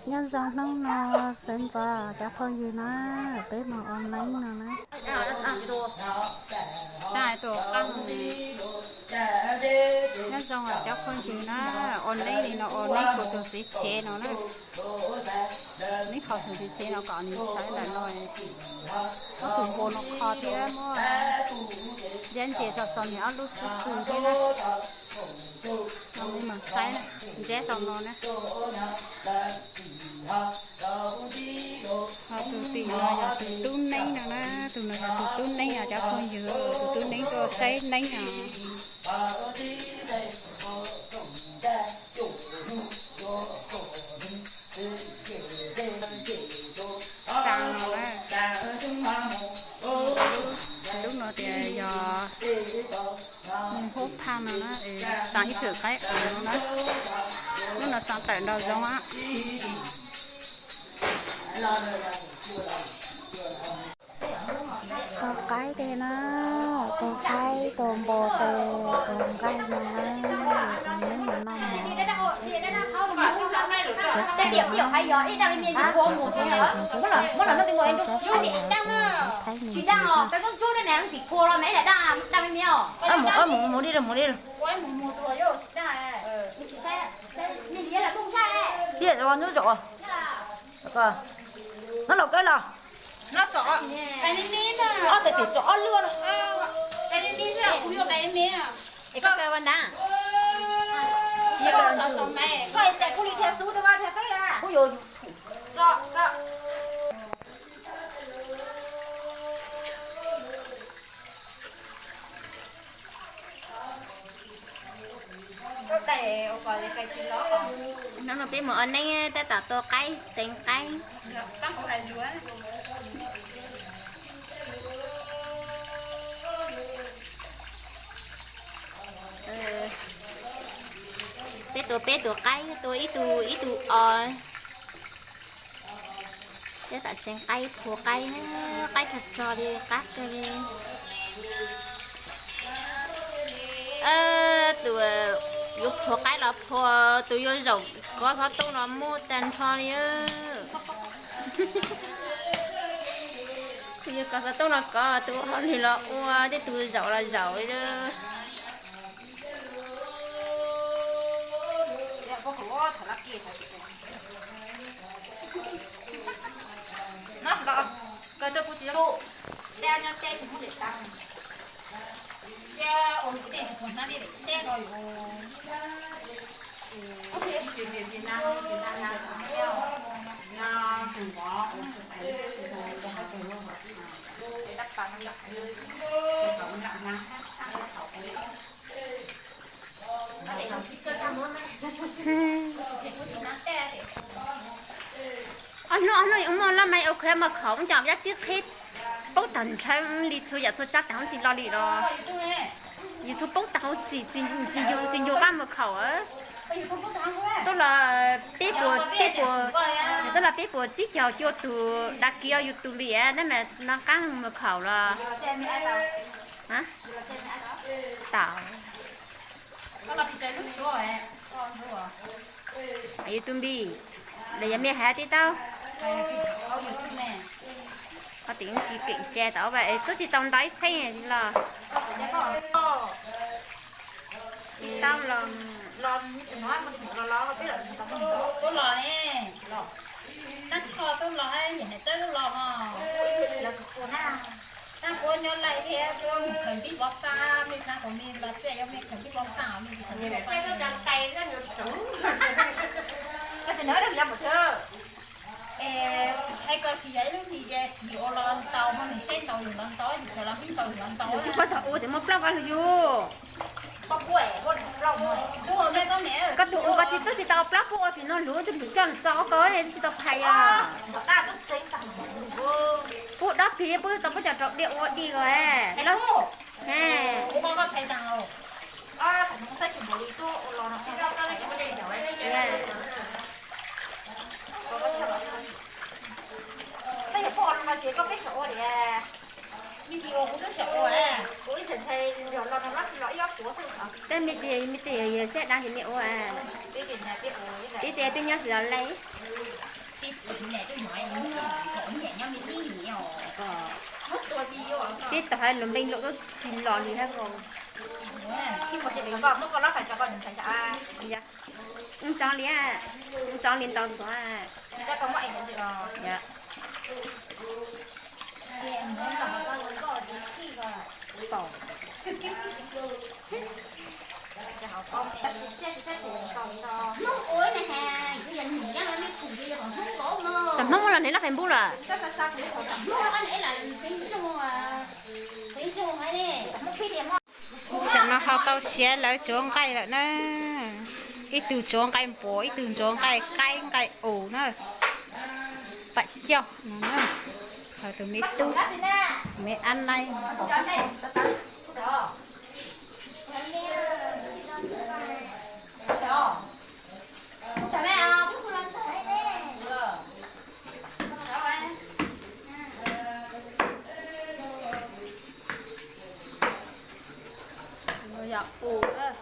Nyob zoo hnub no sawv ntxov cov phooj ywg na, peb mus ua neeb no na. Nyob zoo cov phooj ywg na, ua neeb li no ua neeb kuv tus txiv tsev no na. Neb qhov tus txiv tsev no kom nws saib ntawm no, ob tug npua no kho thiab muab ntsia ntsia txog txog nws ob lub xub pwg thiab na. No neb mus saib na, ntsiab tau no na. Ho tus tim no yog tus tub neeb no na, tus no yog tus tub neeb os cov phooj ywg, tus tub neeb tuaj saib neeb os. Xaa no na, lub no tias yog mus hub phaj no na, xaa ib txwm qaib no na, lub no xaa tawm nrog zoo. Tus qaib tes na, tus qaib tus npua tes, tus nqaij no na, tus neeb no no mov. Mus, mus, mus li, mus li. Ib yam los ntub zaum. Nov laus kawg los. Ob tais tim tsom ob lwj no. Koj tais kuj li thiaj xub thiaj fab thiaj fab. Kuj yuav Hnub no peb mus ua neeb tab tom tua qaib, tseev qaib. Peb tua peb tus qaib, tua ib tug ib tug os. Tab tom tseev qaib, phua qaib, qaib tag tag li, qab kawg li. Tus yuav phua qaib los phua, tus yuav zaum kov xov tooj los muaj tag nrho li. Tus yuav kov xov tooj los kov, tus ua hauj lwm los ua, tej tus zaum los zaum li. Ob hnub ob hnub yuav muaj laj maiv ua khuav mas khaum, ua cas yaj txib qhib poob tag nrho li, txhua yam txhua tsav tag hauv tsis lo li los. YouTube poob tag hauv tsis, tsis ncu qab mus khaum. Tuaj los peb puas, peb puas, tuaj los peb puas tsib caug cuaj tus đăng ký YouTube li, nej mas nco qab mus khaum los. Tam YouTube npis, los yog me hais tib tau. Qhov tim tsis keem tsa tau, tub tsis tau nto ib txheej los. Tsis tau los. Tab kho tub los, yog hais txawb tub los ho. Tab kuv nyob lais thiab, kuv mus khaws npib pov paj, me xav kom me los txiaj, yog me khaws npib pov paj, me tsis khaws npib pov paj. Hais kom tsis yog ib lub hnub ces yus ua los ntau, ho nws saib ntau yus los ntau, yus khaws los ib ntau yus los ntau. Koj tau ua ces muaj plaub koj lug yus. Koj tus ua koj tsis tub tsis tau plaub, koj ua tim no luv, tus luv coj tso koj tsis tau phais os. Pub dab phi pub tau pub cov rau diaj ua di os. Tej me tis me tis yog siab dab ces me ua. Peb ces peb nyob tsis los lais. Peb tau hais lus npeej luam koj tsis los li hab ko. Ua tsaug li, ua tsaug li ntau ntau. Tam Hmoob los ne lub Facebook lawm. Tam no ho tau siav lawv tsuav nqaij lawm na. Ib tug tsuav nqaij npuas, ib tug tsuav nqaij qaib nqaij us na. Pam coj no na. Ho tus me tub, me ab laib. Tus no yog us,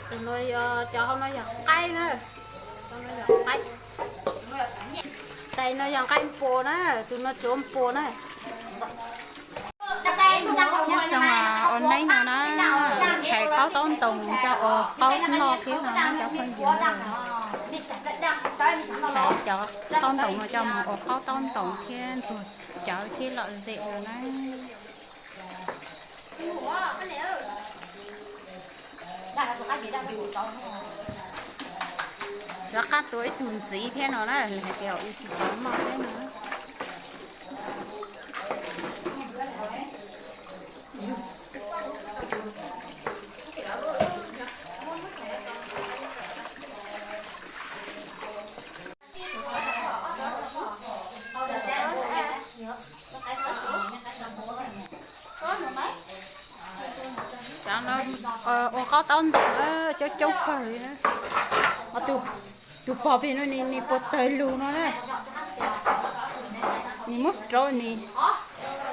tus no yog, cov hauv no yog qaib na, cov no yog qaib. Tais no yog nqaij npuas na, tus no tsuav npuas na. Nyob zoo, ua neeb no na, hais qaub taub ntoos coj ua qaub noj thiab no na cov phooj ywg. Hais cov qaub ntoos no coj mus ua qaub taub ntoos thiab ntxuag cawv thiab lom zem no na. Rov qab tua ib tug ntxiv thiab no na, hais tias ua tsis tau noj thiab no. Cov no ua qaub taub ntoos na, coob coob kawg li na. Tus pog pem no nws puas tawg lug no na. Nws muab rau nws,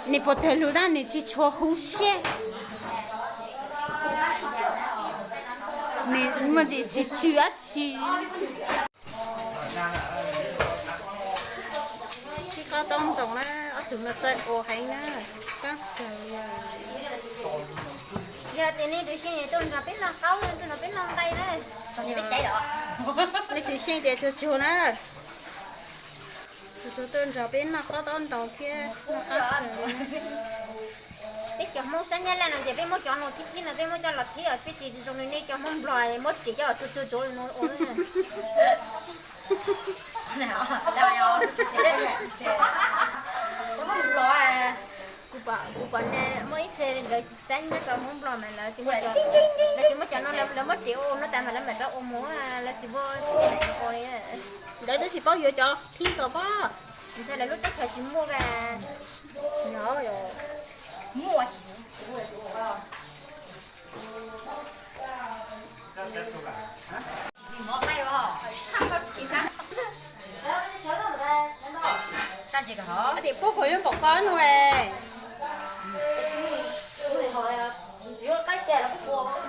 nws puas tawg lug tab nws tsis tshua huv siab. Nws muaj ntsis tsw tsw dab tsi. Ib qaub taub ntoos na, ob tug no txawj ua heev na. Yog tias nej tus xyeej tuaj nrog peb noj qaub, tuaj nrog peb noj nqaij na. Nej tus xyeej tias tsuag tsuag na, tsuag tsuag tuaj nrog peb noj qaub taub ntoos thiab noj qab kawg. Peb cov Hmoob sab Nyab Laj no ces peb muab cov no thib thib no peb muab coj los thib os, peb tsis zoo li nej cov Hmoob Nplog muab riam coj tsuag tsuag tsuag li no ua. Kuv pom, kuv pom muaj ib txhia nkawd xav nyob rau Hmoob Nplog mas lawv tsis muaj, lawv tsis muaj cov no, lawv muab riam ua no tas mas lawv mam rov ua mus, lawv tsis muaj ua li. Lawv twb tsis paub yuav cov thib ko pob. Ntshai lawv lub teb chaws tsis muaj a. Muaj. Tim pub qhuav yuav npaum ko no.